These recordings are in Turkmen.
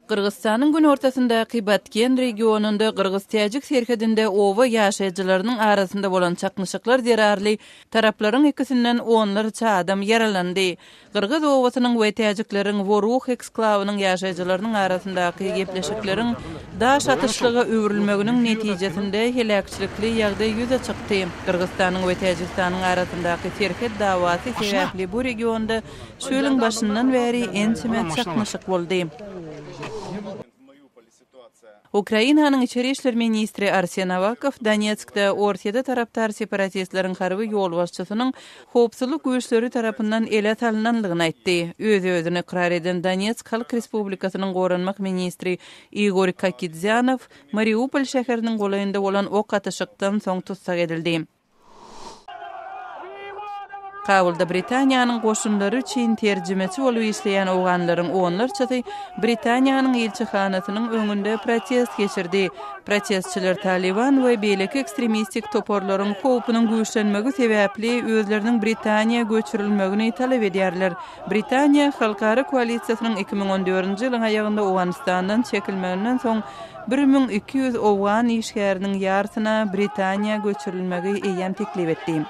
Gyrgyzystanyň günortasyndaky Batken regionynda gyrgyz-täjik serhedinde oba ýaşaýjylarynyň arasynda bolan çaknyşyklar zerarly taraplaryň ikisinden onlarça adam ýaralandy. Gyrgyz obasynyň we täjikleriň Woruh eksklawynyň ýaşaýjylarynyň arasyndaky gepleşikleriň daş atyşlyga öwrülmeginiň netijesinde heläkçilikli ýagdaý ýüze çykdy. Gyrgyzystanyň we Täjigistanyň arasyndaky serhet dawasy sebäpli bu regionda şu ýylyň başyndan bäri ençeme çaknyşyk boldy. Ukrainanyň içeri işler ministri Arsen Awakow Donetskde Orsýete tarapdar separatistleriň harby ýolbaşçysynyň howpsuzlyk güýçleri tarapyndan ele salnanlygyny aýtdy. Öz-özüni ykrar eden Donetsk Halk Respublikasynyň goranmak ministri Igor Kakidzýanow Mariupol şäheriniň golaýynda bolan ok atyşykdan soň tussag edildi. Kabulda Britaniýanyň goşunlary üçin terjimeçi bolup işleýän owganlaryň onlarçasy Britaniýanyň ilçihanasynyň öňünde protest geçirdi. Protestçiler Talyban we beýleki ekstremistik toparlaryň howpunyň güýçlenmegi sebäpli özleriniň Britaniýa göçürilmegini talap edýärler. Britaniýa halkara koalisiýasynyň 2014-nji ýylyň aýagynda Owganystandan çekilmeginden soň 1200 owgan işgäriniň ýarsyna Britaniýa göçürilmegi eýýäm teklip etdi.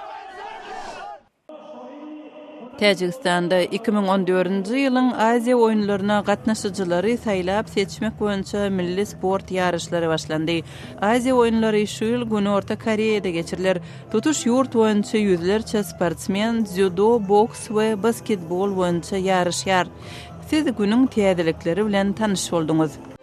Täjigistanda 2014-nji ýylyň Aziýa oýunlaryna gatnaşyjylary saýlap-seçmek boýunça milli sport ýaryşlary başlandy. Aziýa oýunlary şu ýyl Günorta Koreýada geçiriler. Tutuş ýurt boýunça ýüzlerçe sportsmen dzýudo, boks we basketbol boýunça ýaryşýar. Siz günüň täzelikleri bilen tanyş bolduňyz.